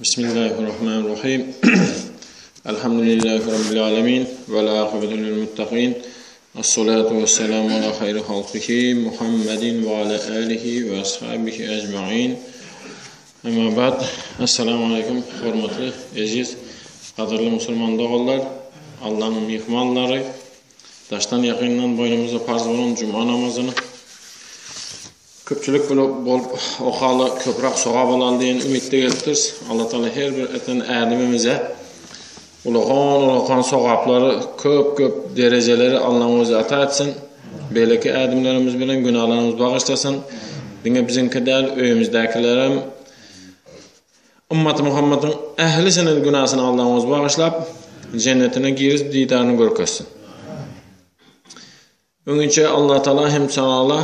Bismillahirrahmanirrahim. Elhamdülillahi Rabbil alemin. Vel akıbetü lil muttaqin. Esselatu vesselamu ala hayri halkihi Muhammedin ve ala alihi ve ashabihi ecma'in. Amma ba'd. Esselamu aleyküm hormatly, eziz, gadyrly musulman doganlar, Allah'ın mihmanlary. Daşdan yakyndan boynumuza farz bolan cuma namazını Köpçülik bolup okaly köpräk sogap alaly diýen umytda gelipdiris. Allah Taala her bir eten ädimimize ulakan ulakan sogaplary, köp köp derejeleri Allaň özi ata etsin. Beýleki ädimlerimiz bilen günahlarymyzy bagyşlasyn. Diňe biziňki däl, öýümizdäkilerem ymmaty Muhammediň ählisiniň günahsyny Allaň özi bagyşlap, jennetine girizip didaryny görkezsin. Öňinçä Allah Taala hem Taala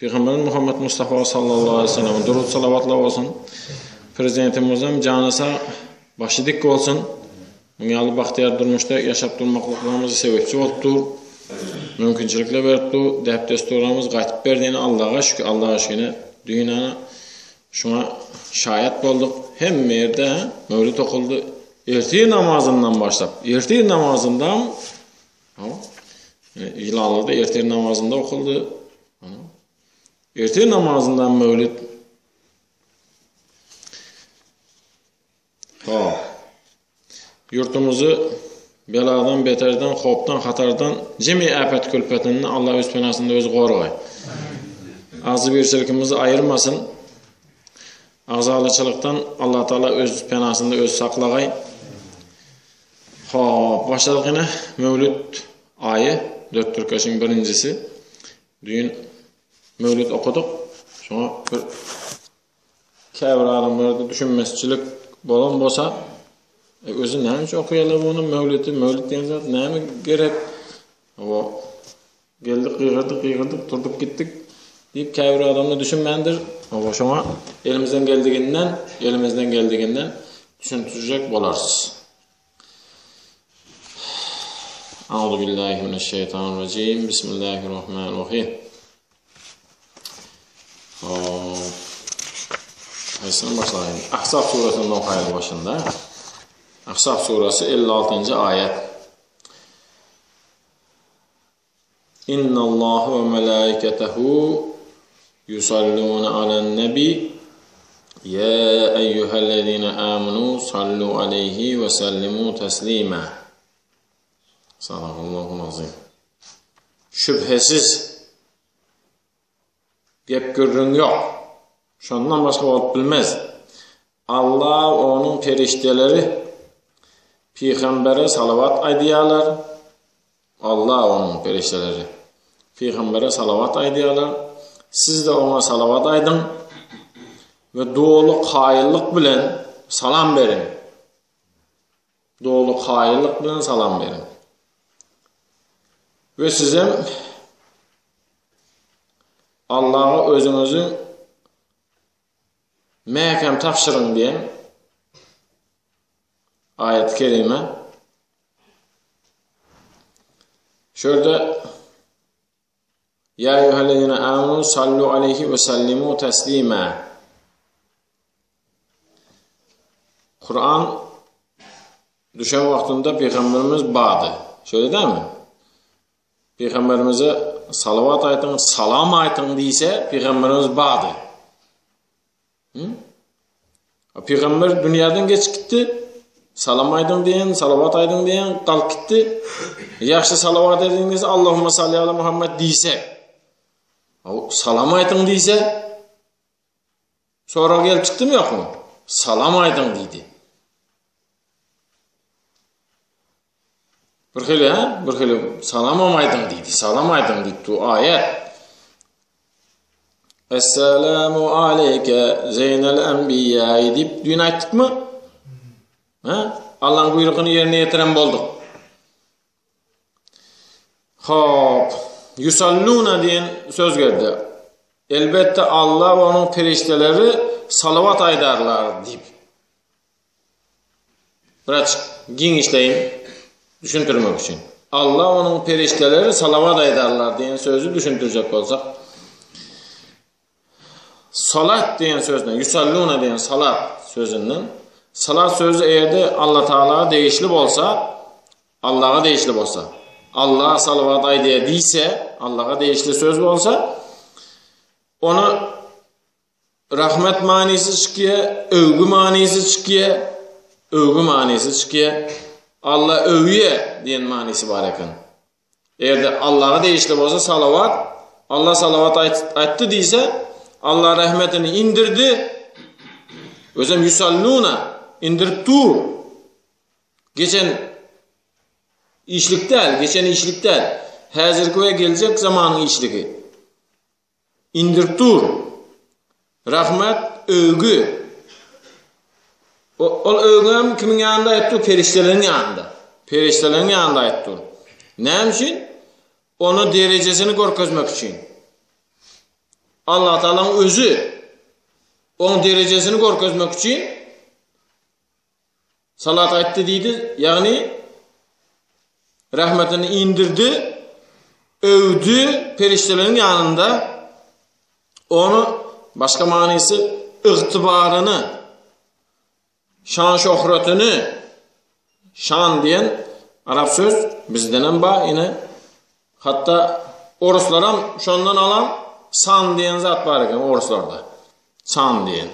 Pygamberimiz Muhammed Mustafa sallallahu aleyhi ve sellem durut salavatlar bolsun. Prezidentimizem jany sag, başy dik bolsun. Muň ýaly bagtyýar durmuşda ýaşap durmaklyklarymyza sebäpçi bolup dur. Mümkinçilikler berip dur. Däp desturlarymyz gaýtyp berdiğine Allaha şükür, Allaha şükür. Düýn ana şuňa şaýat bolduk. Hemme ýerde mewlid okuldy. Ertir namazyndan başlap, ertir namazyndan Ýylanlarda ertir namazynda okuldy. Ertir namazyndan mewlid. Ha. Ýurtumuzy beladan, beterden, hopdan, hatardan, jemi äpet külpetinden Allah öz penasynda özi goragay. Agzy birçilikimizi aýyrmasyn. Agzalyçylykdan Allah Taala öz penasynda özi saklagay. Hop, başladyk ýene Mewlüt aýy, dört tirkeşiň birinjisi. Düýn Mewlüt okadyk. Şoňa bir käbir adamlarda düşünmezçilik bolan bolsa, e, özi näme üçin okaýarlar muny Mewlüti, Mewlüt diýen zat näme gerek? O geldik, gygyrdyk, gygyrdyk, turduk gitdik diýip käbir adamlar düşünmändir. O şoňa elimizden geldiginden, elimizden geldiginden düşündirjek bolarys. Euzu billahi mineşşeytanirracim. Bismillahirrahmanirrahim. Haýsyny başlaýyn? Ahzab suresini okaýaly başynda. Ahzab suresi 56-njy aýat. Innallaha we melaiketehu yusalluna alen nebi Ya eyyühellezine amenu sallu aleyhi ve sellimu teslima. Sadakallahu azim. Şübhesiz gep gürrüň yok. Şondan başga bolup bilmez. Allah onuň perişdeleri pygambere salawat aýdýarlar. Allah onuň perişdeleri pygambere salawat aýdýarlar. Siz-de oňa salawat aýdyň we doly kaýyllyk bilen salam beriň. Doly kaýyllyk bilen salam beriň. We sizem Allaha özüňizi mäkäm tabşyryň diýen aýat-y kerime. Şu ýerde Ya eyyühellezine amenu sallu aleyhi ve sellimu teslima. Kur'an düşen wagtynda Peygamberimiz bady. Şöyle değil mi? Peygamberimize salavat aýtyň, salam aýtyň diýse, Peygamberimiz bady. Hı? Pygamber dünýäden geçip gitdi. Salam aýdyň diýen, salawat aýdyň diýen galyp gitdi. Ýagşy salawat ediň diýse, Allahumma salli ala Muhammed diýse. Salam aýdyň diýse, sorag gelip çykdymy ýokmy? Salam aýdyň diýdi. Bir hili, ha? Bir hili salamam aýdyň diýdi. Salam aýdyň diýip du aýat. Esselamu aleyke zeynel enbiýa diýip düýn aýtdykmy? Ha? Allah'ın buýrugyny ýerine ýetiren bolduk. Hop, yusalluna diýen söz geldi. Elbetde Allah we onuň perişdeleri salawat aýdarlar diýip. Biraz giňişleýin düşündirmek üçin. Allah onuň perişdeleri salawat aýdarlar diýen sözi düşündirjek bolsak, salat diýen sözden, yusalluna diýen salat sözünden. Salat sözi eger-de Allatagala degişli bolsa, Allaha degişli bolsa, Allaha salawat aýdýar diýse, Allaha degişli söz bolsa, ona rahmet manysy çykýar, öwgü manysy çykýar, öwgü manysy çykýar. Alla öwýär diýen manysy bar eken. Eger-de Allaha degişli bolsa salawat, Alla salawat aýtdy diýse, Alla rahmetini indirdi. Özem yusalluna indirip dur. Geçen işlik däl, geçen işlik däl. Häzirki we geljek zamanyň işligi. Indirip dur. Rahmet, öwgü. Ol öwgem kimiň ýanynda aýyp dur? Perişdeleriň ýanynda. Perişdeleriň ýanynda aýyp dur. Näme üçin? Onu derejesini görkezmek üçin. Allah Taalanyň özi oň derejesini görkezmek üçin Salat aýtdy diýdi, ýagny rahmetini indirdi, öwdi perişdeleriň ýanynda ony başga manysy ygtybaryny, şan şöhratyny, şan diýen arap söz bizden hem bar ine hatda oruslaram şondan alan san diýen zat bar eken oruslarda. San diýen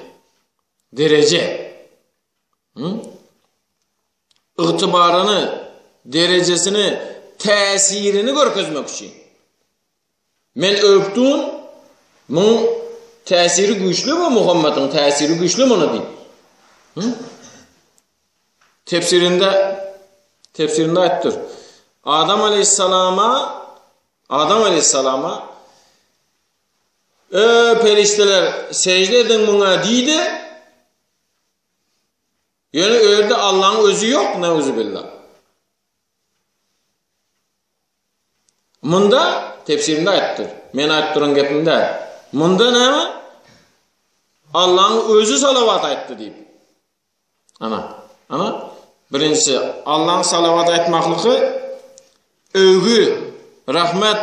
dereje. Ygtybaryny, derejesini, täsirini görkezmek üçin. Men öwüpdun, muň täsiri güýçli bu Muhammediň täsiri güýçli muny diýip. Tefsirinde tefsirinde aýtdyr. Adam aleyhissalama Adam aleyhissalama Ö perişdeler sejde ediň muňa diýdi. Ýöne öýerde Allaň özi ýok, neuzubillah. Munda tefsirinde aýtdyr. Men aýdyp duran gepim däl. Munda näme? Allaň özi salawat aýtdy diýip. Ana, ana birinjisi Allaň salawat aýtmaklygy öwgü, rahmet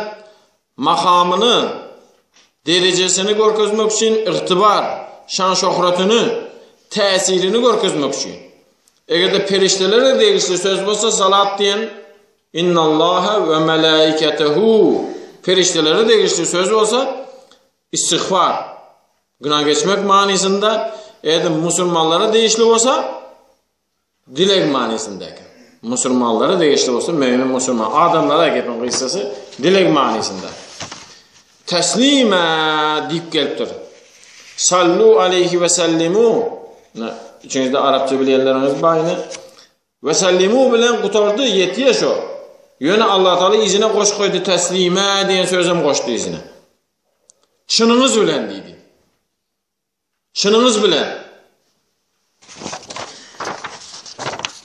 makamyny, derejesini görkezmek üçin ygtybar, şan-şöhratyny, täsirini görkezmek üçin. Eger-de perişdelere degişli söz bolsa salat diýen Innallaha we melaiketehu perişdelere degişli söz bolsa istigfar günah geçmek manysynda, eger-de musulmanlara degişli bolsa Dileg manysynda eken. Musulmanlara degişli bolsa, mömin musulman adamlara gepiň gysgasy dileg manysynda. Teslime diýip gelipdir. Sallu aleyhi ve sellimu. Içiňizde arapça bilýänleriňiz bar ine. Ve sellimu bilen gutardy, ýetýär şo. Ýöne Allah Taala yzyna goş goýdy teslime diýen sözem goşdy yzyna. Çynyňyz bilen diýdi. Çynyňyz bilen.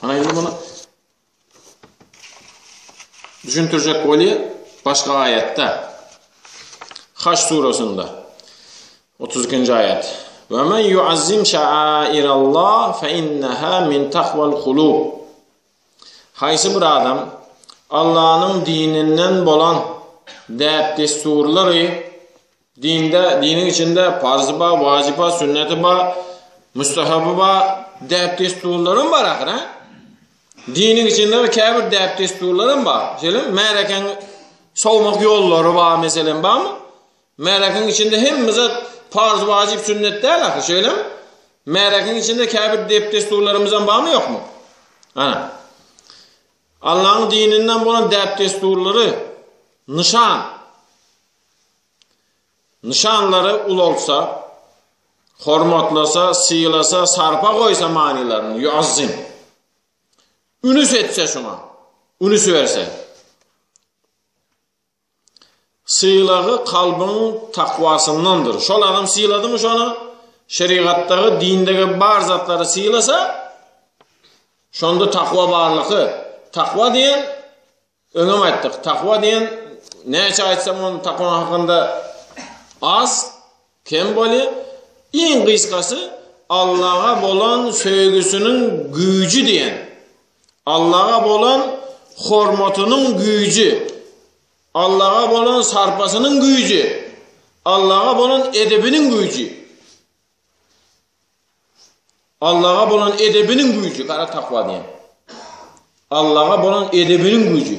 Ana indi muny düşündirjek bolýar başga aýatda. Haç surasynda 32-nji aýat. Ve men yuazzim şairallah fe inneha min takval kulub. Haýsy bir adam Allanyň dininden bolan däp-dessurlary Dinde, diniň içinde parzy bar, wajyp bar, sünneti bar, müstehaby bar, däp-dessurlaram bar ahyr, ha? Diniň içinde käbir däp-dessurlaram bar. Şeýle märekäň sowmak ýollary bar, meselem, barmy? Märekäň içinde hemme zat parz, wajyp, sünnet däl ahyr, şeýlemi? Märekäň içinde käbir däp-dessurlarymyzam barmy, ýokmy? Ana. Allahyň dininden bolan däp-dessurlary nyşan Nyşanlary ulaltsa, hormatlasa, sylasa, sarpa goýsa manylaryny, ýuazzim. Ünüs etse şuňa, ünüs berse. Sylagy kalbyň takwasyndandyr. Şol adam syladymy şony? Şerigatdagy, dindegi bar zatlary sylasa, şonda takwa barlyky. Takwa diýen Öňem aýtdyk, takwa diýen näçe aýtsam ony takwa hakynda az, kem bolýar. Iň gysgasy Allaha bolan söýgüsiniň güýji diýen. Allaha bolan hormatynyň güýji. Allaha bolan sarpasynyň güýji. Allaha bolan edebiniň güýji. Allaha bolan edebiniň güýji, gara takwa diýen. Allaha bolan edebiniň güýji.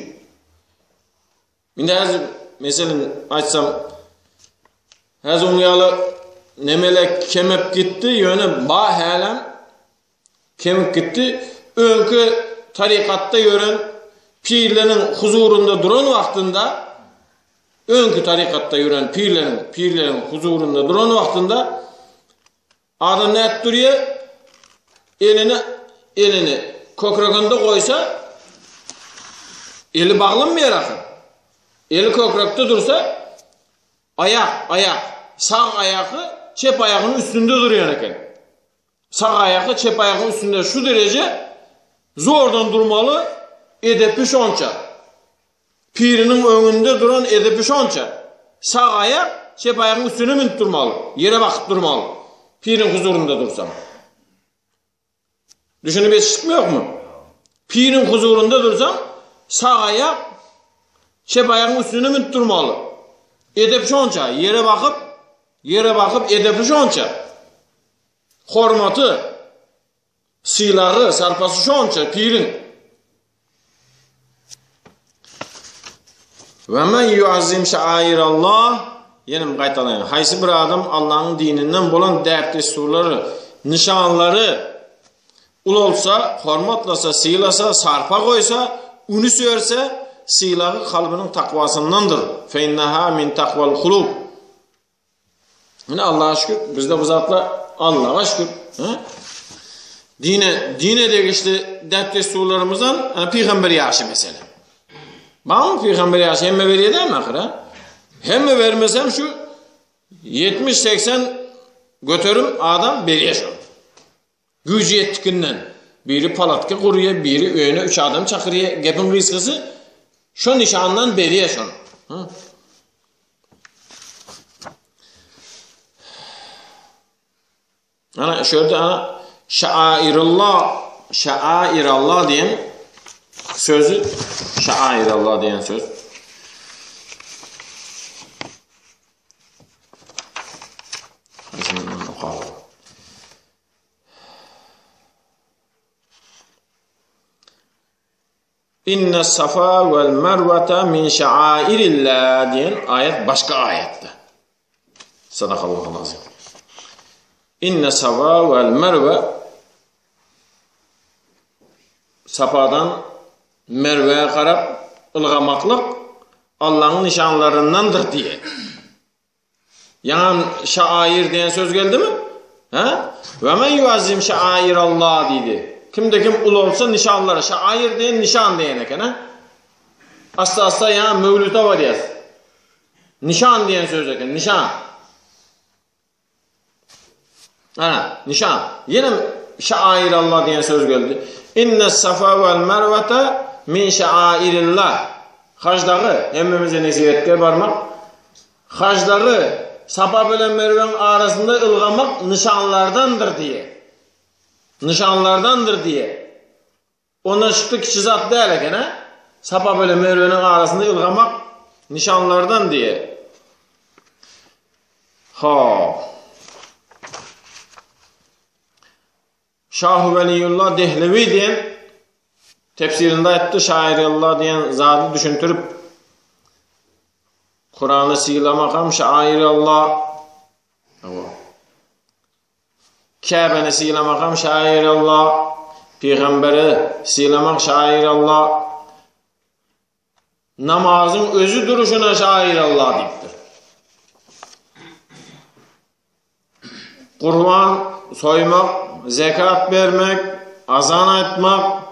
Indi häzir meselem aýtsam, häzir oň ýaly nemele kemep gitdi, ýöne ba hälem kemip gitdi. Öňki tarikatda ýören pirleriň huzurynda duran wagtynda öňki tarikatda ýören pirleriň pirleriň huzurynda duran wagtynda Adam nädip durýar? Elini elini kökreginde goýsa, eli baglanmaýar ahyr. Eli kökrekde dursa, aýak, aýak, sag aýaky çep aýagynyň üstünde durýan eken. Sag aýaky çep aýagyň üstünde şu dereje zordan durmaly, edepi şonça. Piriniň öňünde duran edebi şonça. Sag aýak çep aýagyň üstüne münüp durmaly, ýere bakyp durmaly. Piriň huzurynda dursaň. Düşünip ýetişdikmi ýokmy? Piriň huzurynda dursaň, sag aýak çep aýagyň üstüne münüp durmaly. Edep şonça, ýere bakyp, ýere bakyp edebi şonça. Hormaty, Sylagy, sarpasy şonça piriň. Ve men yuazzim şairallah ýene gaýtalaýyn. Haýsy bir adam Allah'yň dininden bolan däp-dessurlary, nyşanlary ulalsa, hormatlasa, sylasa, sarpa goýsa, ünüs berse, sylagy kalbynyň takwasyndandyr. Fe innaha min takwal kulub. Ine Allah'a şükür bizde bu zatlar Allah'a şükür. Ha? Dine, dine degişli däp dessurlarymyzdan e, peygamber ýaşy mesele. Bana peygamber ýaşy hemme berýär dämi ahyr ha? Hemme bermesem şu 70-80 göterim adam berýär şu. Güýji ýetdikinden. Biri palatka gurýar, biri öýüne üç adam çakyrýar. Gepiň gysgasy şo nişandan berýär şony. Ana şu ýerde ana şairullah, şairallah diýen sözü şairallah diýen söz. Inne safa vel mervete min şairillah diýen aýat başga aýatda. Sadakallahu azim. Inne safa vel merve Safadan Merwe'ye garap ylgamaklyk Allah'ın nişanlaryndandyr diýe. Ýaňam şair diýen söz geldimi? Ha? Ve men yuazzim şair Allah diýdi. Kimde kim ulalsa nişanlary, şair diýen nişan diýen eken, ha? Asta asta ýa mewlüte barýas. Nişan diýen söz eken, nişan. Ha, nişan. Ýene şair Allah diýen söz geldi. Inne safa vel mervete min şairillah. Hajdagy hemmemize nesip etdi barmak. Hajdagy Safa bilen Merweň arasynda ylgamak nyşanlardandyr diýe. Nyşanlardandyr diýe. Ondan çykdy kiçi zat däl eken ha. Safa bilen Merweniň arasynda ylgamak nyşanlardan diýe. Ha. Şahu Weliyullah Dehlewi diýen tefsirinde aýtdy, Şairullah diýen zady düşündirip Kurany sylamak hem şairullah. Käbeni sylamak hem şairullah. Pygamberi sylamak şairullah. Namazyň özi duruşuna şair Allah diýipdir. Gurban soýmak, zekat bermek, azan aýtmak,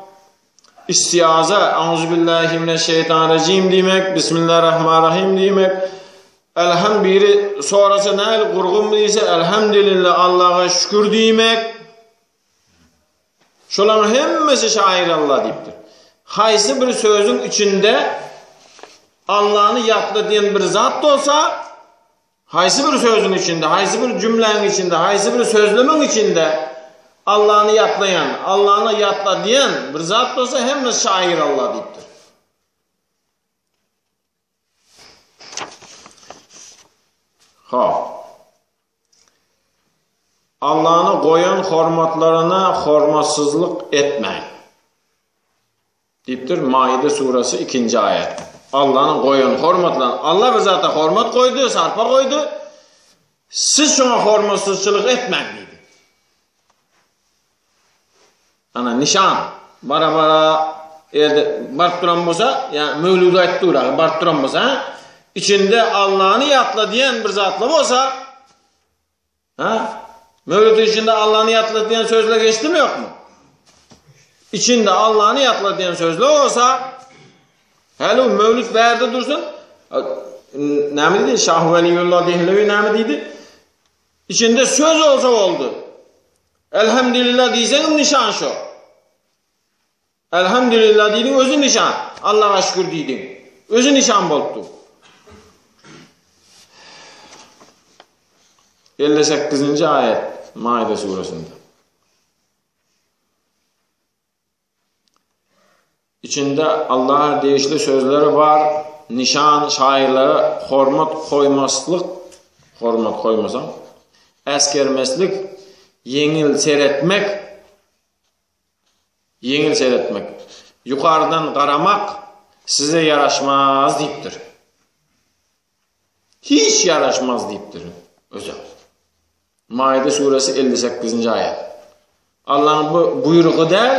istiaza, auzubillahi mineşşeýtanirrajim diýmek, bismillahirrahmanirrahim diýmek, elham biri sorasa näl gurgum diýse, elhamdülillah Allaha şükür diýmek. Şolaryň hemmesi şair Allah diýipdir. Haýsy bir sözüň içinde Allahny ýatla diýen bir zat bolsa, haýsy bir sözüň içinde, haýsy bir jümläň içinde, haýsy bir sözlemiň içinde Allahny ýatlaýan, Allahny ýatla diýen bir zat bolsa, hemmesi şair Allah diýipdir. Ha. Allany goýan hormatlaryna hormatsyzlyk etmäň. Diýipdir Maide surasy 2-nji aýat. Allanyň goýan hormatlaryny, Alla bir zata hormat goýdy, sarpa goýdy. Siz şoňa hormatsyzçylyk etmäň diýdi. Ana nişan bara-bara ýerde baryp duran bolsa, ýa möwlüdi aýdyp dur, baryp duran bolsa, içinde Allany ýatladýan bir zatlar bolsa, ha? Möwlüdiň içinde Allany ýatladýan sözler geçdimi ýokmy? İçinde Allany ýatladýan sözler bolsa, häli möwlüt bärde dursun. Näme diýdi? Şah Weliullah Dehlewi näme diýdi? İçinde söz olsa boldy. Elhamdülillah diýseňem nişan şo. Elhamdülillah diýdiň özü nişan. Allaha şükür diýdiň. Özü nişan bolupdy. 58-nji aýat Maide suresinde. Içinde Allaha degişli sözleri bar, nişan şaýylara hormat koýmaslyk, hormat koýmasaň, äsgermeslik, ýeňil seretmek, ýeňil seretmek, ýukardan garamak size ýaraşmaz diýipdir. Hiç ýaraşmaz diýipdir özem. Maide suresi 58-nji aýat. Allah'ın bu buýrugy däl,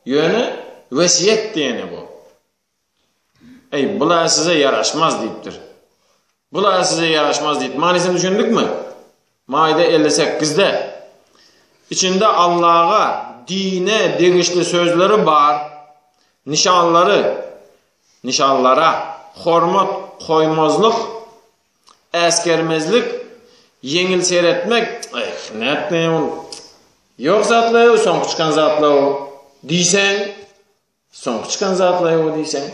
ýöne wesýet diýeni bu. Eý, bular size ýaraşmaz diýipdir. Bular size ýaraşmaz diýip. Manysyny düşündikmi? Maide 58-de içinde Allah'a dine degişli sözleri bar, nişanlary, nişanlara hormat koýmazlyk, äsgermezlik, ýeňil seretmek, eý, nätdi ol? Ýok zatlar, soňky çykan zatlar o diýseň, soňky çykan zatlar o diýseň.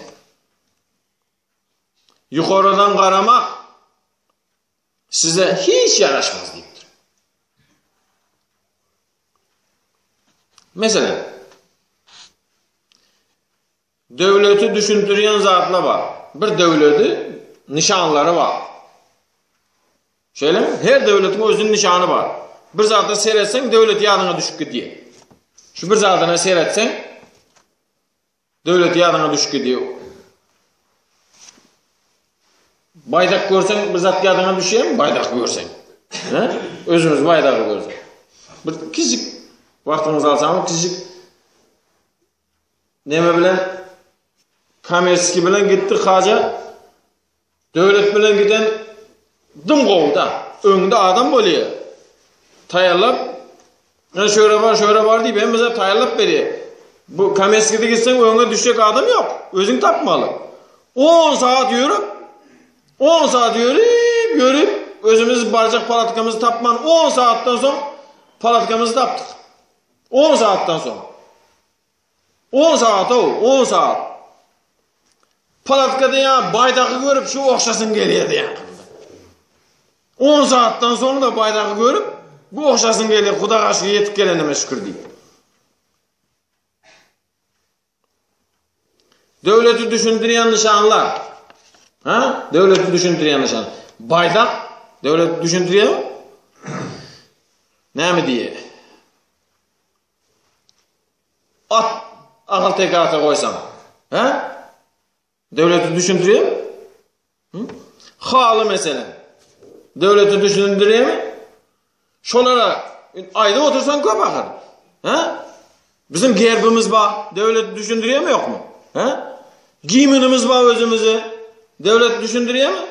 Ýokardan garamak size hiç ýaraşmaz diýipdir. Meselem, Döwleti düşündirýän zatlar bar. Bir döwleti nyşanlary bar. Şeýlemi? Her döwletiň özüniň nyşany bar. Bir zada seretseň döwlet ýadyňa düşüp gidýär. Şu bir zadyna seretseň döwlet ýadyňa düşüp gidýär. Baýdak görseň bir zat ýadyňa düşýärmi? Baýdak görseň. He? Özümiz baýdagy görsek. Bir kiçijik wagtyňyzy alsaň, kiçijik Neme bilen? Kamerski bilen gitdi haja. Döwlet bilen giden dym gowda. Öňde adam bolýar. Taýýarlap, "Men şöyle bar, şöyle bar" diýip hemme zat taýýarlap berýär. Bu Kamerskide gitseň öňe düşjek adam ýok. Özüň tapmaly. 10 saat ýörüp, 10 saat ýörüp, ýörüp, özümiz barjak palatkamyzy tapman 10 saatdan soň palatkamyzy tapdyk. 10 saatdan soň. 10 saat o, 10 saat. Palatkada ýa baýdagy görüp şu ogşasyn gelýärdi ýa. 10 saatdan soň da baýdagy görüp bu ogşasyn gelýär. Hudaga şükür ýetip gelenime şükür diýip. Döwleti düşündirýän nyşanlar. Ha? Döwleti düşündirýän nyşan. Baýdak döwleti düşündirýär. Näme diýýär? At agyl teke ata goýsaň. He? Döwleti düşündirýärmi? Hı? Haly meselem. Döwleti düşündirýärmi? Şolara aýdyp otursaň köp ahyr. He? Bizim gerbimiz bar. Döwleti düşündirýärmi ýokmy? He? Giýminimiz bar özümizi. Döwleti düşündirýärmi?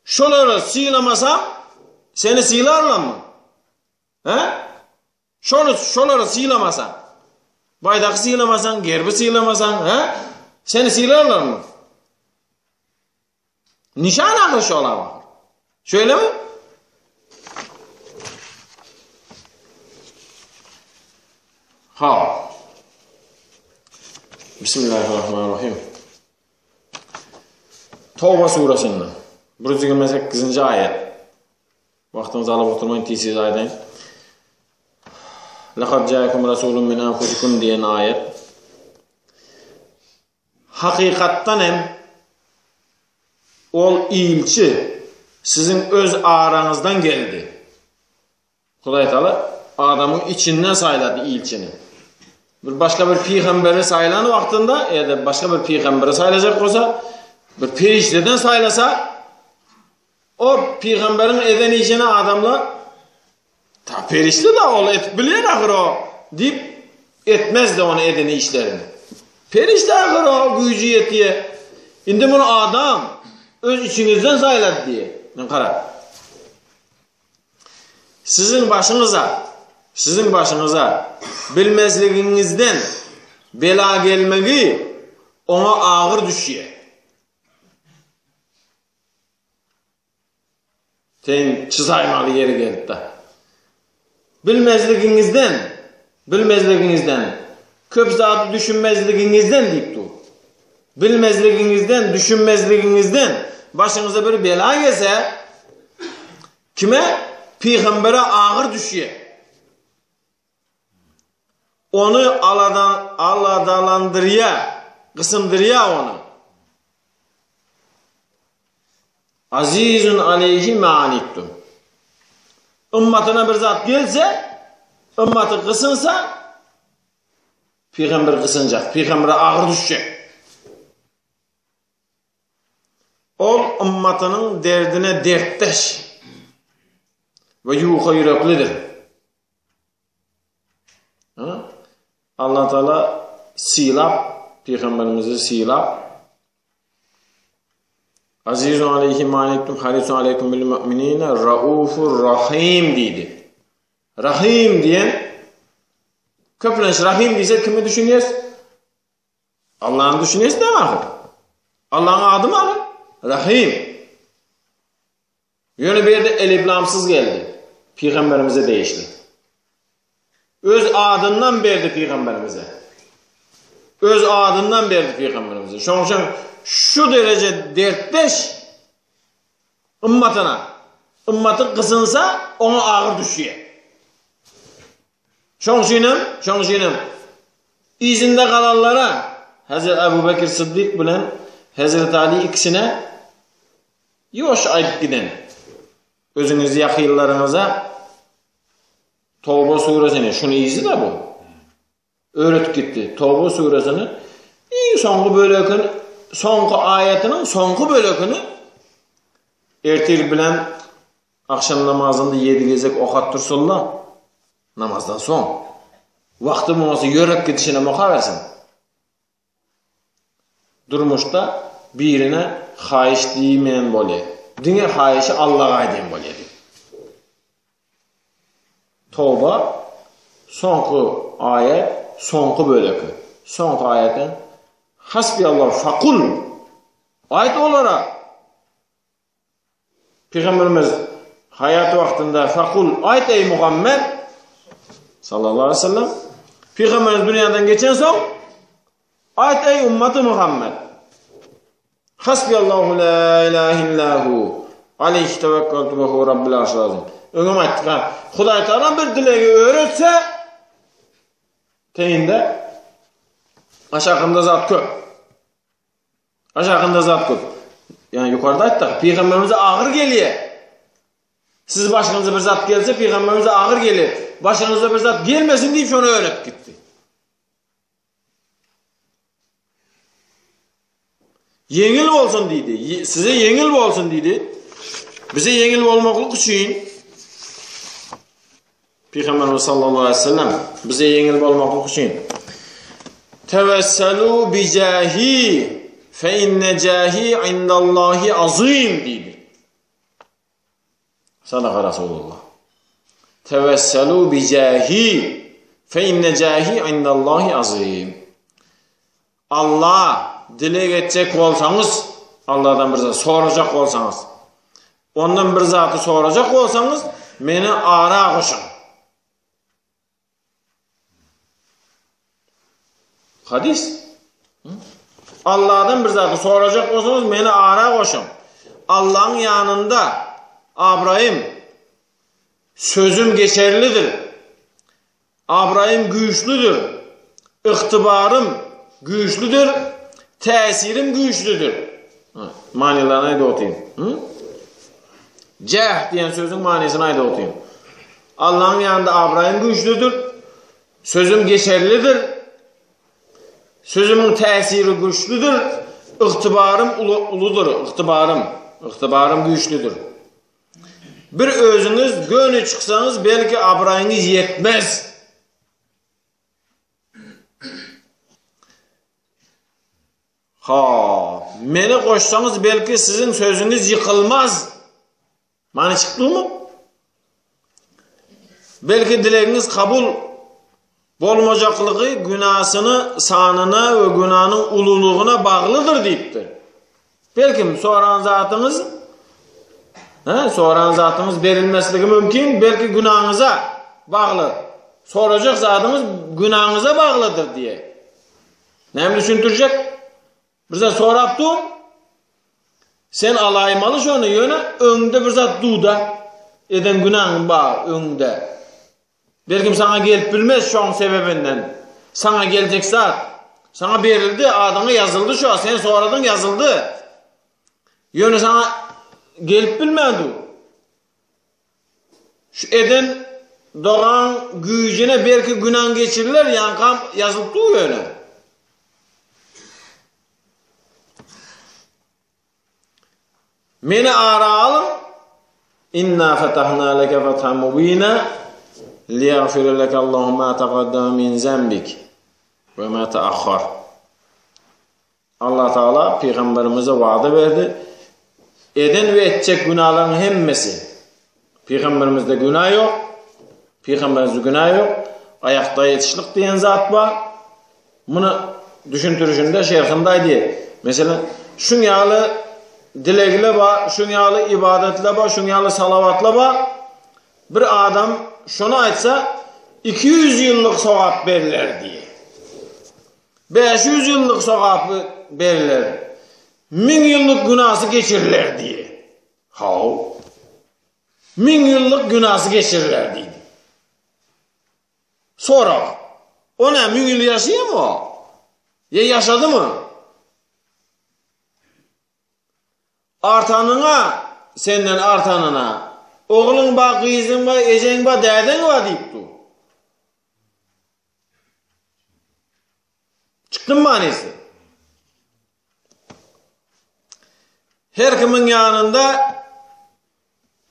Şolary sylamasaň, seni sylarlarmy? He? Şony şolary sylamasaň, baýdaky sylamasaň, gerbi sylamasaň, he? Seni sylarlarmy? Nişan ahyr şolar ahyr. Şeýlemi? Ha. Bismillahirrahmanirrahim. Tawba surasynda 128-nji aýat. Wagtyňyzy alyp oturmaýyn, tez-tez aýdaýyn. Laqad jaakum rasulun min anfusikum diýen aýat. Hakykatdan hem ol ilçi siziň öz araňyzdan geldi. Hudaý Taala adamyň içinden saýlady ilçini. Bir başga bir pygamberi saýlan wagtynda ýa-da başga bir pygamberi saýlajak bolsa, bir perişdeden saýlasa, o pygamberiň eden işini adamlar ta perişde da ol etip bilýär ahyr o diýip etmezdi ony eden işlerini. Perişde ahyr o güýji ýetýär. Indi muny adam öz içiňizden saýlady diýýär. Men gara. Siziň başyňyza, siziň başyňyza bilmezligiňizden bela gelmegi oňa agyr düşýär. Sen çyzaýmaly ýeri gelipdi. Bilmezligiňizden, bilmezligiňizden, köp zady düşünmezligiňizden diýip dur. Bilmezligiňizden, düşünmezligiňizden başyňyza bir bela gelse, kime? Pygambere agyr düşýär. Ony aladan aladalandyrýar, gysyndyrýar ony. Azizun aleyhi ma anittum. Ümmatyna bir zat gelse, ümmaty gysynsa, Pygamber gysynjak, pygambere agyr düşjek. Ol ymmatynyň derdine dertdeş we ýuka ýüreklidir. Allah Teala sylap, pygamberimizi sylap, Azizun aleyhi ma anittum harisun aleykum bil mu'minina raufur rahim diýdi. Rahym diýen köplenç Rahym diýse kimi düşünýäs? Allah'y düşünýäs näme ahyr? Allah'yň ady mı ahyr? Rahym. Ýöne bu ýerde eliflamsyz geldi. Pygamberimize degişli. Öz adyndan berdi pygamberimize. Öz adyndan berdi pygamberimize. Şonuň üçin şu dereje dertdeş Ymmatyna. Ymmaty gysynsa, oňa agyr düşýär. Şoň üçinem, şoň üçinem yzynda galanlara Hazret Abu Bekir Siddik bilen Hazret Ali ikisine ýuwaş aýdyp giden. Özüňiz ýakynlaryňyza Toba suresini, şuny yzy-da bu. Öwretip gitdi. Toba suresini iň soňky bölekini, soňky aýatynyň soňky bölekini ertir bilen akşam namazynda 7 gezek okatdyrsunlar. Namazdan soň. Wagty bolmasa ýörek gidişine okabersin. Durmuşda birine haýyş diýmeýän bolýar. Diňe haýyşy Allaha aýdýan bolýar diýip. Toba soňky aýat, soňky böleki. Soňky aýaty Hasbiyallahu fakul. Aýt olara. Pygamberimiz haýat wagtynda fakul aýt eý Muhammed sallallahu aleyhi ve sellem Pygamberimiz dünýäden geçen soň aýt eý ummaty Muhammed Hasbiyallahu la ilahe illahu aleyhi tevekkeltu ve huve rabbil arşil azim. Öňem aýtdyk ha. Hudaý Taala bir dilegi öwretse teýinde aşakynda zat köp. Aşakynda zat köp. Ýani ýokarda aýtdyk, pygamberimize agyr gelýär. Siz başyňyza bir zat gelse, pygamberimize agyr gelýär. Başyňyza bir zat gelmesin diýip şony öwretip gitdi. Ýeňil bolsun diýdi. Size ýeňil bolsun diýdi. Bize ýeňil bolmaklyk üçin Pygamberimiz sallallahu aleyhi ve sellem bize ýeňil bolmaklyk üçin Tewesselu bi jahi fe inne jahi indallahi azim diýdi. Sadaka Rasulullah. Tewesselu bi jahi fe inne jahi indallahi azim. Allah dileg etjek bolsaňyz, Allahdan bir zat sorajak bolsaňyz, ondan bir zady sorajak bolsaňyz, meni ara goşuň. Hadis. Allahdan bir zady sorajak bolsaňyz, meni ara goşuň. Allah'ın ýanynda abraýym, sözüm geçerlidir. Abraýym güýçlüdir, ygtybarym güýçlüdir, täsirim güýçlüdir. Manylaryny aýdyp otyryn. Jäh diýen sözüň manysyny aýdyp otyryn. Allaň ýanynda abraýym güýçlüdir. Sözüm geçerlidir. Sözümiň täsiri güýçlüdir. Ygtybarym uludyr, ygtybarym, ygtybarym güýçlüdir. Bir özüňiz göni çyksaňyz belki abraýyňyz ýetmez. Ha, meni goşsaňyz belki siziň sözüňiz ýykylmaz. Many çykdymy? Belki dilegiňiz kabul bolmajaklygy günasyny sanyna we günanyň ululygyna baglydyr diýipdir. Belki soran zatyňyz he, soran zatyňyz berilmesligi mümkin, belki günaňyza bagly. Sorajak zadyňyz günaňyza baglydyr diýe. Näme düşündirjek? Bir zat sorap dur. Sen alaýmaly şony, ýöne öňde bir zat duda. Eden günaň bar öňde. Belkim saňa gelip bilmez şoň sebebinden. Saňa geljek zat. Saňa berildi, adyňa ýazyldy şo, sen soradyň ýazyldy. Ýöne saňa gelip bilmän dur. Şu eden dogaň güýjüne belki günaň geçiriler, ýaňkam ýazylyp dur ýöne. Meni ara alyň. Inna fatahna leke fathan mubina liýagfire leke Allahu ma taqaddama min zembik we ma ta'akhkhar. Allah Taala pygamberimize wada berdi. Eden we etjek günalaryň hemmesi. Pygamberimizde günä ýok. Pygamberimizde günä ýok. Aýakda ýetişlik diýen zat bar. Muny düşündirişinde şerhinde aýdýar. Meselem, şuň ýaly dilegle bar, şuň ýaly ibadatlar bar, şuň ýaly salawatlar bar. Bir adam şony aýtsa, 200 ýyllyk sogap berler diýýär. 500 ýyllyk sogapy berler. 1000 ýyllyk günasy geçiriler diýýär. Haw. 1000 ýyllyk günasy geçiriler diýdi. Sorag. O nä, müň ýyl ýaşaýarmy o? Ýa ýaşadymy? Artanyňa, senden artanyna, ogluň bar, gyzyň bar, ejeň bar, dädeň bar diýip dur. Çykdym manysy. Her kimiň ýanynda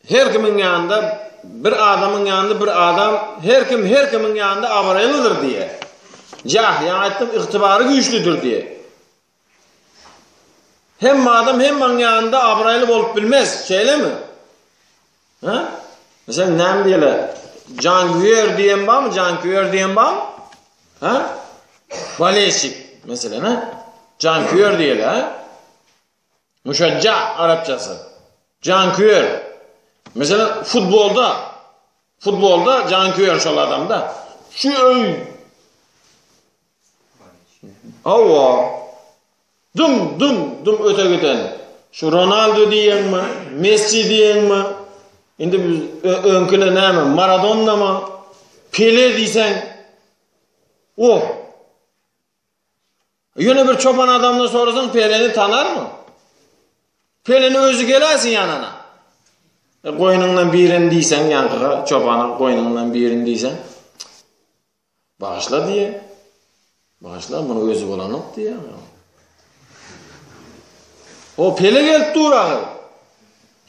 her kimiň ýanynda bir adamyň ýanynda bir adam her kim her kimiň ýanynda abraýlydyr diýe. Jah, ýa aýtdym, ygtybary güýçlüdir diýe. Hemme adam hemmäň ýanynda abraýly bolup bilmez, şeýlemi? Ha? Meselem, näme diýeli? Janküýer diýen barmy? Janküýer diýen barmy? Ha? Bolelşik, meselem, ha? Janküýer diýeli, ha? Müşejja arapçasy. Janküýer. Meselem, futbolda futbolda janküýer şol adamda. Şu öý Hawa. Dum dum dum öte giden. Şu Ronaldo diýeňmi, Messi diýeňmi? Indi biz öňküler näme, Maradonnamy? Pele diýseň. Oh. Ýöne bir çopan adamdan sorasaň Peleni tanarmy? Peleni özi geläýsin ýanyna. E, goýnuňdan birini diýseň, ýaňkyga çopana goýnuňdan birini diýseň, Bagyşla diýýär. Bagyşla, muny özi bolanok diýýär. O pele gelip dur ahyr.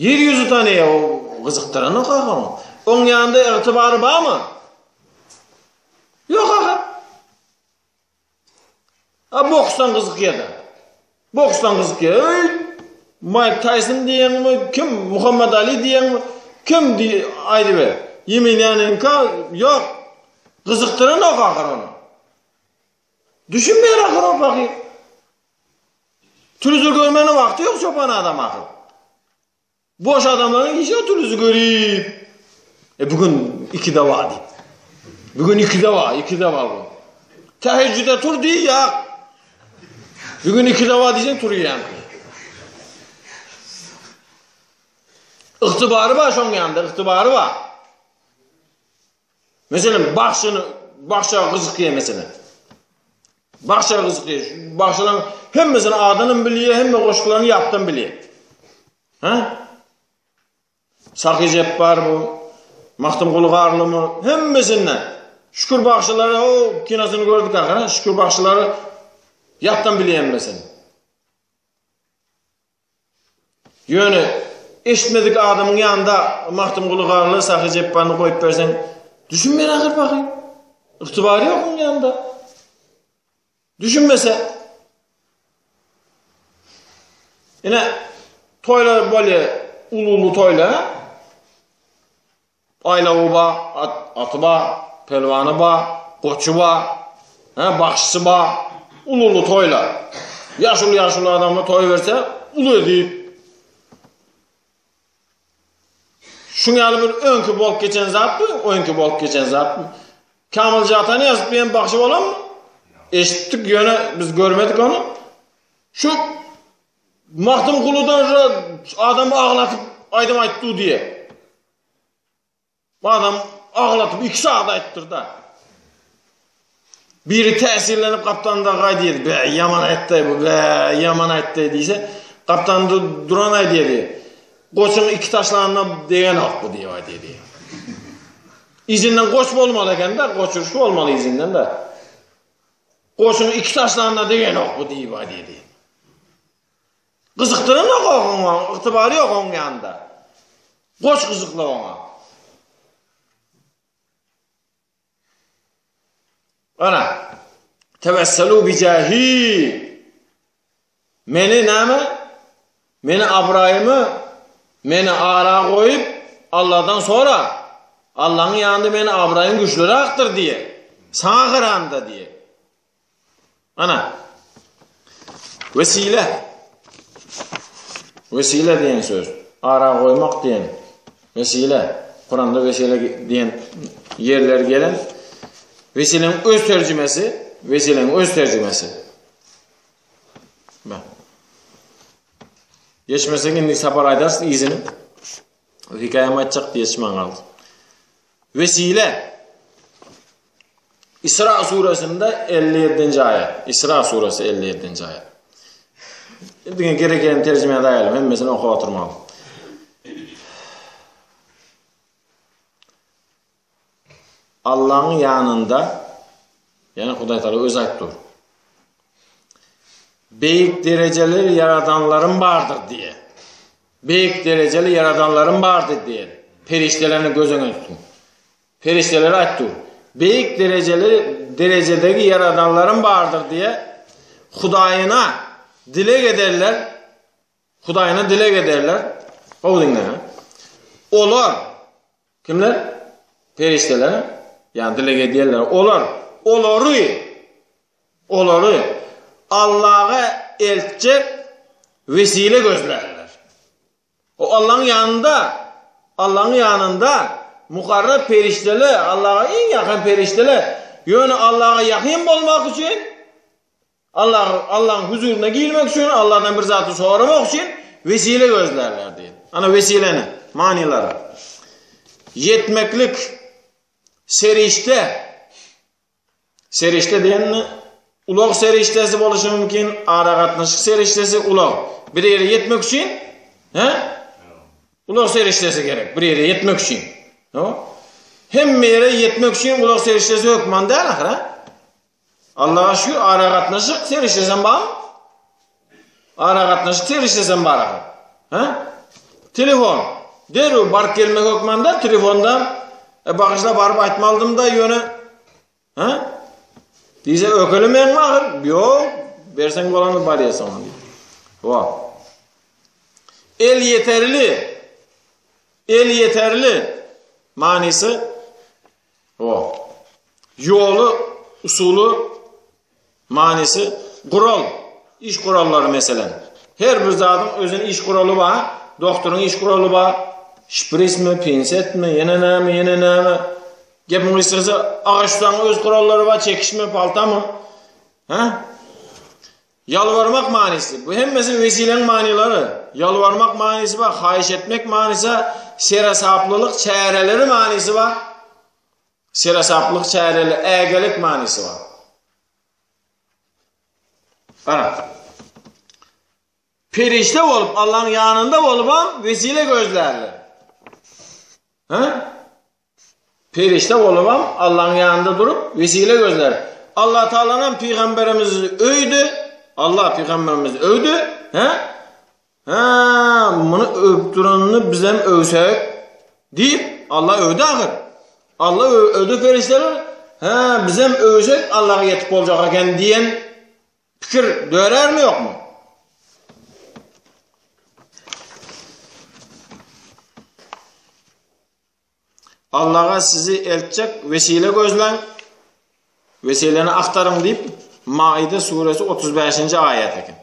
Ýer ýüzi tanaýar, o gyzykdyranok ahyr ony. Oň ýanynda ygtybary barmy? Ýok ahyr. A boksdan gyzykýar-da. Boksdan gyzykýar. Öý, Maýk Taýson diýeňmi, kim, Muhammed Ali diýeňmi, kim diý, aýdyber. Ýemelýanenko ýok. Gyzykdyranok ahyr ony. Düşünmeýär ahyr o pahyr. Telewizor görmäne wagty ýok çopan adam ahyr. Boş adamlaryň işi oturyzy görüp. E bugün iki dava diýip. Bugün iki dava, iki dava bu. Teheccüde tur diý ya. Bugün iki dava diýseň turýan. Ygtybary bar şoň ýanynda, ygtybary bar. Meselem, bagşyny, bagşa gyzykýar meselem. Bagşa gyzykýar. Bagşylaryň hemmesini adynam bilýär, hemme goşgularyny ýatdan bilýär. Ha? Sahy Jepbar bu. Magtymguly Garlymy hemmesinden. Şükür bagşylary o kinosyny gördük ahyry. Şükür bagşylary ýatdan bilýän hemmesini. Ýöne eşitmedik adamyň ýanynda Magtymguly Garly, Sahy Jepbany goýup berseň, düşünmeýär ahyr pahyr. Ygtybary ýok onuň ýanynda. Düşünmese Ine toýlar bolýar, uly-uly toýlar. Aýlawy ba, at, aty ba, pelwany ba, goçy ba, he, bagşysy ba, uly-uly toýlar. Ýaşuly-ýaşuly adamlar toý berse, uly edip. Şuň ýaly bir öňki bolup geçen zatmy? Öňki bolup geçen zatmy? Kamil Jatanyýazow diýen bagşy bolanmy? Eşitdik, ýöne biz görmedik ony. Şu Magtymguludan adamy aglatyp aýdym aýtdy diýe. Adam aglatyp 2 saat aýtdyr-da. Biri täsirlenip gapdalynda gaýdýar, be, ýaman aýtdy bu, be, ýaman aýtdy diýse, gapdalynda duran aýdýar. Goçuň iki taşlanyna degenok bu diýip aýdýar. Yzyndan goç bolmaly eken-de, goç urşy bolmaly yzyndan-da. Goçuň iki taşlanyna degenok bu diýip aýdýar. Gyzykdyranok oňa, ygtybary ýok oň ýanynda. Goç gyzykly oňa. Ana, tewesselu bijahi. Meni näme? Meni abraýymy meni ara goýup Allahdan sora. Allah'ın ýanynda meni abraýym güýçliräkdir diýe. Saňa garanda diýe. Ana. Wesile. Wesile diýen söz. Ara goýmak diýen. Wesile. Kuranda wesile diýen ýerler gelen. Wesileň öz terjimesi. Wesileň öz terjimesi. Bak. Geçmesek indi sapar aýdarys yzyny. Hekaýam aýtjak diýeşman galdy. Wesile. Isra suresinde 57-nji aýat. Isra suresi 57-nji aýat. Diňe gerek ýerini terjime edaýaly, hemmesini okap oturmaly. Allahyň ýanynda, ýani Hudaý Taala özi aýtdy. Beýik derejeli ýaradanlarym bardyr diýe. Beýik derejeli ýaradanlarym bardyr diýe. Perişdelerini göz öňüne tutun. Perişdelere aýtdy. Beýik derejeli derejedegi ýaradanlarym bardyr diýe. Hudaýyna dileg ederler. Hudaýyna dileg ederler. Gowy diňle. Olar kimler? Perişdeler. Ýa dileg edýärler. Olar olary olary Allaha eltjek wesile gözlärler. O Allaň ýanynda, Allaň ýanynda mukarrab perişdeler, Allaha iň ýakyn perişdeler. Ýöne Allaha ýakyn bolmak üçin, Allah Allaň huzuryna girmek üçin, Allahdan bir zat soramak üçin wesile gözlärler diýip. Ana wesileni, manylary. Ýetmeklik serişde Serişde diýende ulag serişdesi boluşy mümkin, aragatnaşyk serişdesi ulag. Bir ýere ýetmek üçin, he? Ulag serişdesi gerek, bir ýere ýetmek üçin. No? Hemme ýere ýetmek üçin ulag serişdesi hökman däl ahyr, ha? Allaha şükür aragatnaşyk serişdesi bar. Aragatnaşyk serişdesi bar ahyr. Ha? Telefon. Derrew baryp gelmek hökman däl, telefonda e, bagyşla baryp aýtmalydym da ýöne ha? Diýse ökelemeýäňmi ahyr? Ýok, berseň bolany barýasyň ona diýip. Wa. El ýeterli. El ýeterli manysy o. Ýoly, usuly Manysy, gural, iş gurallary meselem. Her bir zadyň özüniň iş guraly bar. Doktoryň iş guraly bar. Şprismi, pinsetmi, ýene näme, ýene näme. Gepiň gysgasy, agaç ussanyň öz gurallary bar, çekişmi, paltamy. Ha? Ýalbarmak manysy. Bu hemmesi wesileň manylary. Ýalbarmak manysy bar, haýyş etmek manysy, seresaplylyk çäreleri manysy bar. Seresaplyk çäreli ägelik manysy bar. Gara. Perişde bolup Allah'ın ýanynda bolubam wesile gözlärler. Ha? Perişde bolubam Allaň ýanynda durup wesile gözlär. Allah Tagalanam pygamberimizi öwdi. Allah pygamberimizi öwdi. Hä? Hä, muny öwüp duranyny bizem öwsek diýip Allah öwdi ahyr. Allah öwdi perişdeler. Hä, bizem öwsek Allaha ýetip boljak eken diýen pikir dörärmi ýokmy? Allaha sizi eltjek wesile gözläň, wesileni agtaryň diýip, Maide suresi 35-nji aýat eken.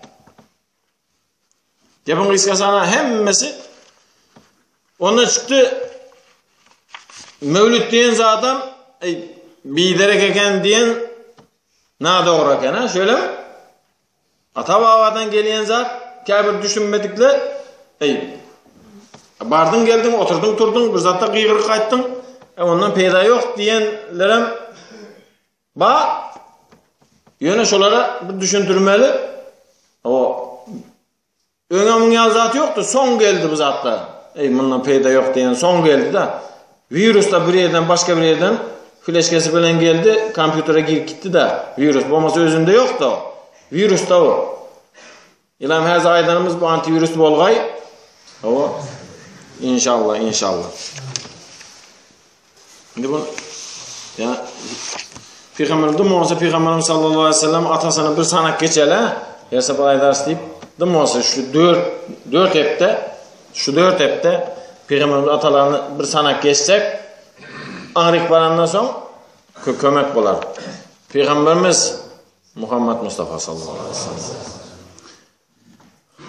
Gepiň gysgasy ana hemmesi ondan çykdy. Mewlüt diýen zadam ey, biderek eken diýen nadogry eken ha, şöyle mi? Ata babadan gelýän zat käbir düşünmedikler ey bardyň geldiň oturdyň turdyň bir zatda gygyryp gaýtdyň e, ondan peýda ýok diýenlerem Ba, ýöne şolara bir düşündirmeli. O öňe muň ýaly zat ýokdy, soň geldi bu zatlar. Eý, mundan peýda ýok diýen soň geldi-de. Wirus da bir ýerden başga bir ýerden fleşkesi bilen geldi, kompýutere girip gitdi-de. Wirus bolmasa özünde ýokdy o. Wirus da o. Ilam häzir aýdanymyz bu antiwirus bolgaý. Hawa. Inşallah, inşallah. Indi bu ya Peygamber dym bolsa Peygamberimiz sallallahu aleyhi ve sellem atasyny bir sanak geçeli, her sapar aýdarys diýip, dym bolsa şu 4 4 hepde şu 4 hepde Peygamberimiz atalaryny bir sanak geçsek, aňryk barandan soň kömek bolar. Peygamberimiz Muhammed Mustafa sallallahu aleyhi ve sellem.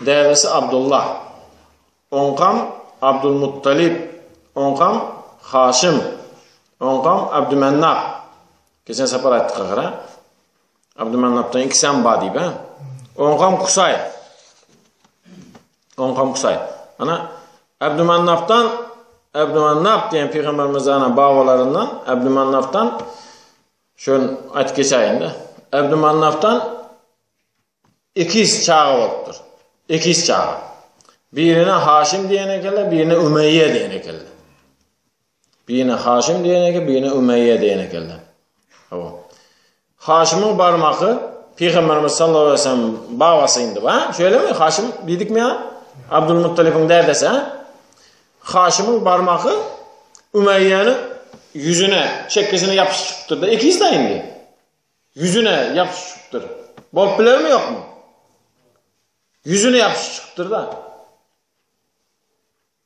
Dädesi Abdullah. Oňkam Abdulmuttalip. Oňkam Haşim. Oňkam Abdümennap. Geçen sapar aýtdyk ahyr, ha? Abdümennapdan ikisem bar diýip, ha? Oňkam Kusay. Oňkam Kusay. Ana Abdümennapdan Abdümennap diýen pygamberimiz ana babalaryndan Abdümennapdan Şony aýtyp geçäýin-de. Abdumannafdan ekiz çaga bolupdyr. Ekiz çaga. Birine Haşim diýen ekenler, birine Ümeýýe diýen ekenler. Birine Haşim diýen eken, birine Ümeýýe diýen ekenler. Hawa. Haşimiň barmaky Pygamberimiz sallallahu aleyhi ve sellem babasy indi, ha? Şeýlemi? Haşim diýdikmi ýa? Abdulmuttalibiň dädesi, ha? Haşymyň barmagy Ümeýýäniň ýüzüne, çekgesine ýapyşyp çykypdyr-da, ekiz-dä indi. Ýüzüne ýapyşyp çykypdyr. Bolup bilermi, ýokmy? Ýüzüne ýapyşyp çykypdyr-da.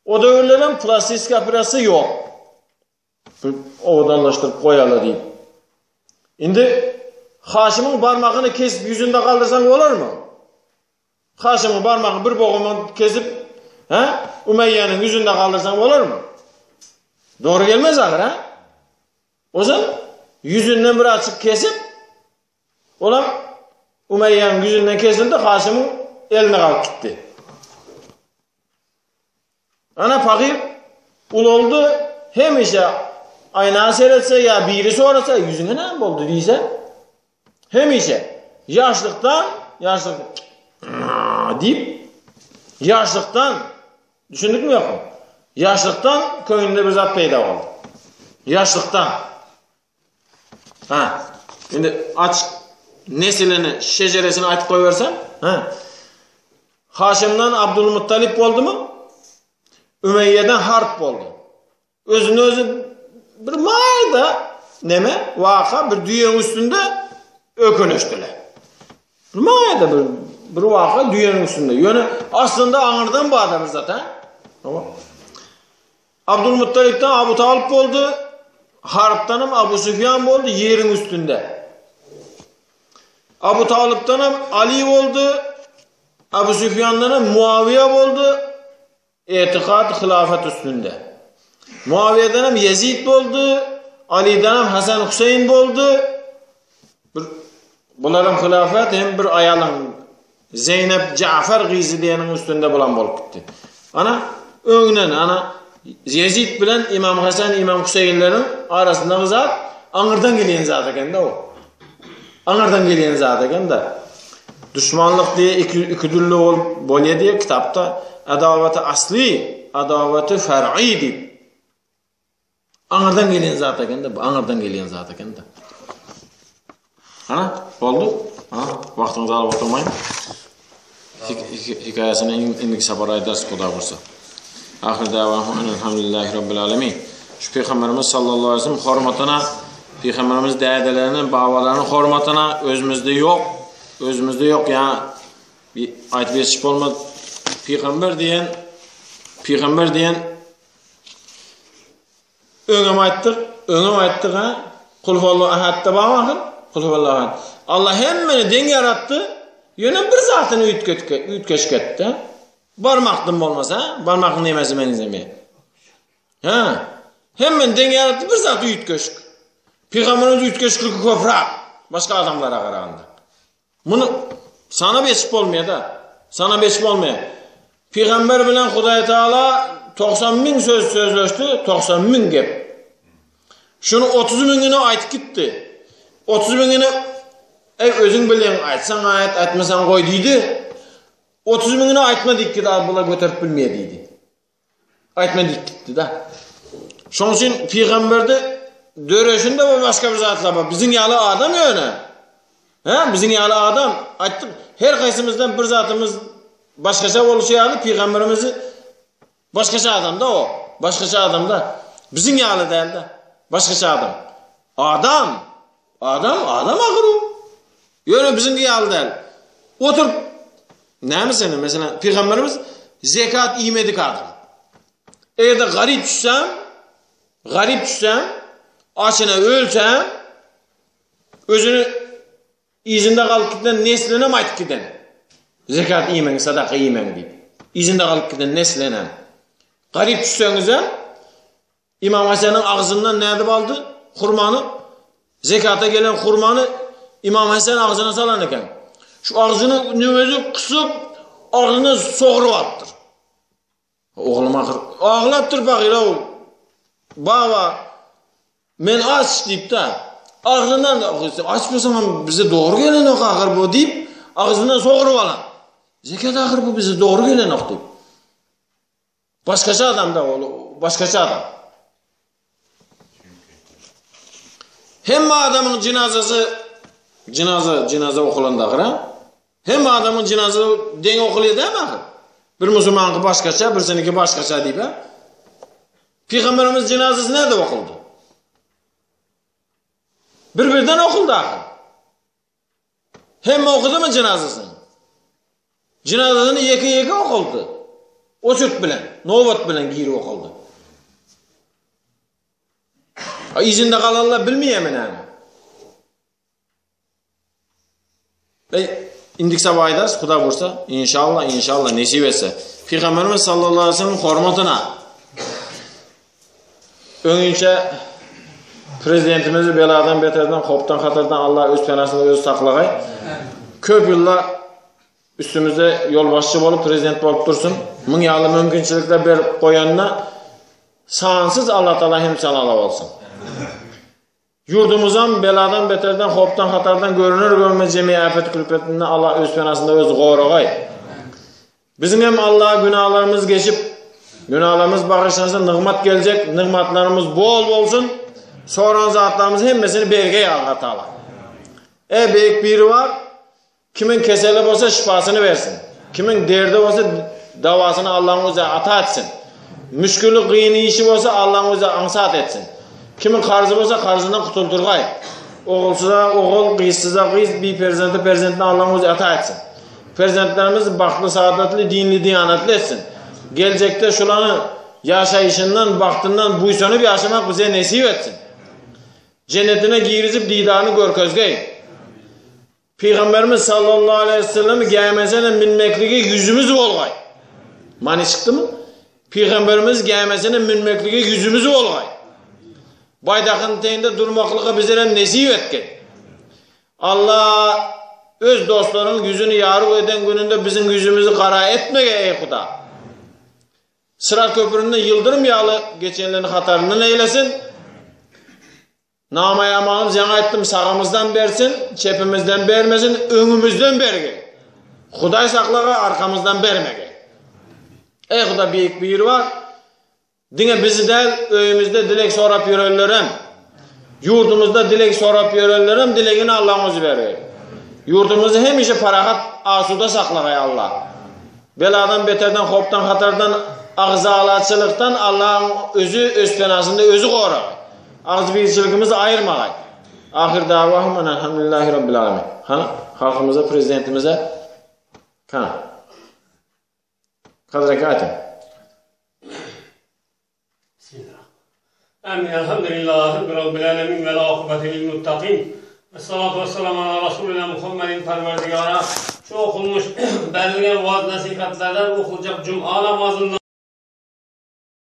O döwürlerem plastik operasiýa ýok. Bir owadanlaşdyryp goýaly diýip. Indi Haşymyň barmagyny kesip ýüzünde galdyrsaň bolarmy? Haşymyň barmagyny bir bogumyny kesip, hä? Umeýýäniň ýüzünde galdyrsaň bolarmy? Dogry gelmez ahyr, hä? Ozan ýüzünden bir açyk kesip, olam Umeýýäniň ýüzünden kesildi, Haşymyň eline galyp gitdi. Ana pahyr ulaldy, hemişe aýna seretse ýa biri sorasa, ýüzüňe näme boldy diýse, hemişe ýaşlykdan, ýaşlyk diýip, ýaşlykdan, düşündikmi ýokmy? Ýaşlykdan köňlünde bir zat peýda boldy. Ýaşlykdan. Ha, indi açyk nesilini, şejeresini aýtyp goýbersem, ha. Haşimden Abdulmuttalip boldumy? Ümeýýeden Harp boldy. Özüni özi bir maýda neme, waka bir düýeň üstünde ökeleşdiler. Bir maýda bir bir waka düýeň üstünde. Ýöne aslynda aňyrdan bar bir zat, ha? Abdulmuttalipden Abu Talyp boldy. Harpdan hem Abu Süfyan boldy ýeriň üstünde. Abu Talypdan hem Ali boldy. Abu Süfyandan hem Muawiye boldy. Etikat hilafet üstünde. Muaviye'den hem Yezid boldy. Ali'den hem Hasan Hüseyin boldy. Bir bularyň hilafet hem bir aýalyň Zeýnep Jafar gyzy diýeniň üstünde bulan bolup gitdi. Ana öňden ana Ýezid bilen Imam Hasan, Imam Huseýinleriň arasyndaky zat aňyrdan gelýän zat eken-de o. Aňyrdan gelýän zat eken-de. Duşmanlyk diýe iki, iki dürli bolup bolýar diýe kitapda adawaty asly, adawaty fer'i diýip. Aňyrdan gelýän zat eken-de, bu aňyrdan gelýän zat eken-de. Ana, boldy. Ha, wagtyňyzy alyp oturmaýyn. Hekaýasyny indiki sapar aýdarys, Huda buýursa. Ahyr dawahum enelhamdülillahi rabbil alamin. Şu Peygamberimiz sallallahu aleyhi ve sellem hormatyna, Peygamberimiz dädeleriniň, babalarynyň hormatyna özümizde ýok, özümizde ýok ýa aýdyp ýetişip bolmaz. Peygamber diýen, Peygamber diýen Öňem aýtdyk, öňem aýtdyk ha. Kul huwallahu ahadda bar ahyr. Kul huwallahu ahad. Allah hemmeni deň ýaratdy. Ýöne bir zatyny üýtgetke, üýtgeşik etdi. Barmakdym bolmasa, barmagyň nemesi meňzemeýär. Ha. Hemmeni deň ýaratdy, bir zat üýtgeşik. Pygamberimiz üýtgeşikligi köpräk başga adamlara garanda. Muny sanap geçip bolmaýar-da. Sanap geçip bolmaýar. Pygamber bilen Hudaý Taala 90 müň söz sözleşdi, 90 müň gep. Şunu 30 müňüni aýtyp gitdi. 30 müňüni Ey özüň bilýäň, aýtsaň aýt, aýtmasaň goý diýdi. 30 müňüni aýtma diýip gidi, bular göterip bilmeýär diýdi. Aýtma diýip gitdi-de. Şonuň üçin pygamberde döreşinde we başga bir zatlar bar. Biziň ýaly adam ýöne. Hä, biziň ýaly adam. Aýtdyk, her haýsymyzdan bir zatymyz başgaça bolşy ýaly pygamberimizi başgaça adam-da o. Başgaça adam-da. Biziň ýaly däl-de. Başgaça adam. Adam. Adam, adam ahyr o. Ýöne biziňki ýaly däl. Oturyp, näme seni, meselem, pygamberimiz zekat iýmedik adam. Eger-de garyp düşsem, garyp düşsem, açyna ölsem, özüni yzynda galyp giden nesline aýtyp giden. Zekat iýmeň, sadaka iýmeň diýip. Yzynda galyp giden nesline. Garyp düşseňizem, Imam Hasanyň agzyndan nädip aldy hurmany? Zekata gelen hurmany Imam Hasan agzyna salan eken. Şu agzyny nüwezi kysyp, agzyna sogrup alypdyr. Oglum ahyr aglapdyr bagyra Baba men aç diýip-de, agzyndan aç bolsaň hem bize dogry gelenok ahyr bu diýip, agzyndan sogrup alan. Zekat ahyr bu bize dogry gelenok diýip. Başgaça adam da ol, başgaça adam. Hemme adamyň jynazasy jynaza jynaza okulanda ahyr ha. Hemme adamyň jynazasy deň okulýar dämi ahyr? Bir musulmanky başgaça, birsiniki başgaça diýip ha. Pygamberimiz jynazasy näde okuldy? Bir-birden okuldy ahyr. Hemme okudymy jynazasyny? Jynazasyny ýeke-ýeke okaldy. Oçurt bilen, nobat bilen girip okaldy. A yzynda galanlar bilmeýärmi näme? Ey, indik sabah aýdarys, Huda buýursa, inşallah, inşallah nesip etse. Pygamberimiz sallallahu aleyhi ve sellem hormatyna Öňinçä prezidentimizi beladan beterden, howpdan hatardan Allah öz penasynda özi saklagaý. Köp ýyllar üstümizde ýolbaşçy bolup, prezident bolup dursun. Muň ýaly mümkinçilikler berip goýanyna sansyz Allah Taala hem salala bolsun. Ýurdumyzam beladan beterden, howpdan hatardan görüner görünmez jemi äpet külpetinden Allah öz penasynda özi goragaý. Biziň hem Allah günahlarymyz geçip, günahlarymyz bagyşlansa nygmat geljek, nygmatlarymyz bol bolsun. Soran zatlarymyz hemmesini bergeý Allah Taala. Ey beýik biri bar, kimiň keseli bolsa şifasyny bersin. Kimiň derdi bolsa dawasyny Allah'ın özi ata etsin. Müşkili gyny işi bolsa Allah'ın özi aňsat etsin. Kimiň karzy bolsa karzyndan kutuldurgaý. Ogulsyza ogul, gyzsyza gyz, bir perzente perzentini Allah'ın özi ata etsin. Perzentlerimizi bagtly, saadatly, dinli, diýanatly etsin. Geljekde şulany ýaşaýşyndan, bagtyndan buýsanyp ýaşamak bize nesip etsin. Jennetine girizip didaryny görkezgeý. Pygamberimiz sallallahu aleyhi ve sellemi gämesine minmekligi ýüzümiz bolgaý. Many çykdymy? Pygamberimiz gämesine minmekligi ýüzümiz bolgaý. Baýdakyň teýinde durmaklygy bizerem nesip etgeý. Allah öz dostlarynyň ýüzüni ýarug eden gününde biziň ýüzümizi gara etmege eý Huda. Syrat köpründe ýyldyrym ýaly geçenlerini hataryndan eýlesin. Namaý amalymyz ýaňy aýtdym sagymyzdan bersin, çepimizden bermesin, öňümizden bergin. Hudaý saklaga arkamyzdan bermege. Eý Huda beýik biri bar. Diňe bizi däl, öýümizde dileg sorap ýörenlerem, ýurdumyzda dileg sorap ýörenlerem dilegini Allaň özi bergeý. Ýurdumyzy hemişe parahat, asuda saklagaý Alla. Beladan, beterden, howpdan, hatardan, agzalaçylykdan Allaň özi öz penasynda özi goragaý. Agzybirçiligimizi aýyrmagaý. Ahyr dawahum enelhamdülillahi rabbil alamin. Hany, halkymyza, prezidentimize, hany. Kadyr aka aýtyň. Bismillah. Amin. Elhamdülillahi Rabbil alemin vel akıbeti lil muttakin. Ve salatu ve selamu ala Resulina Muhammedin Perverdigara. Şu okulmuş berilgen vaaz nasihatlerden okuljak cuma namazyndan.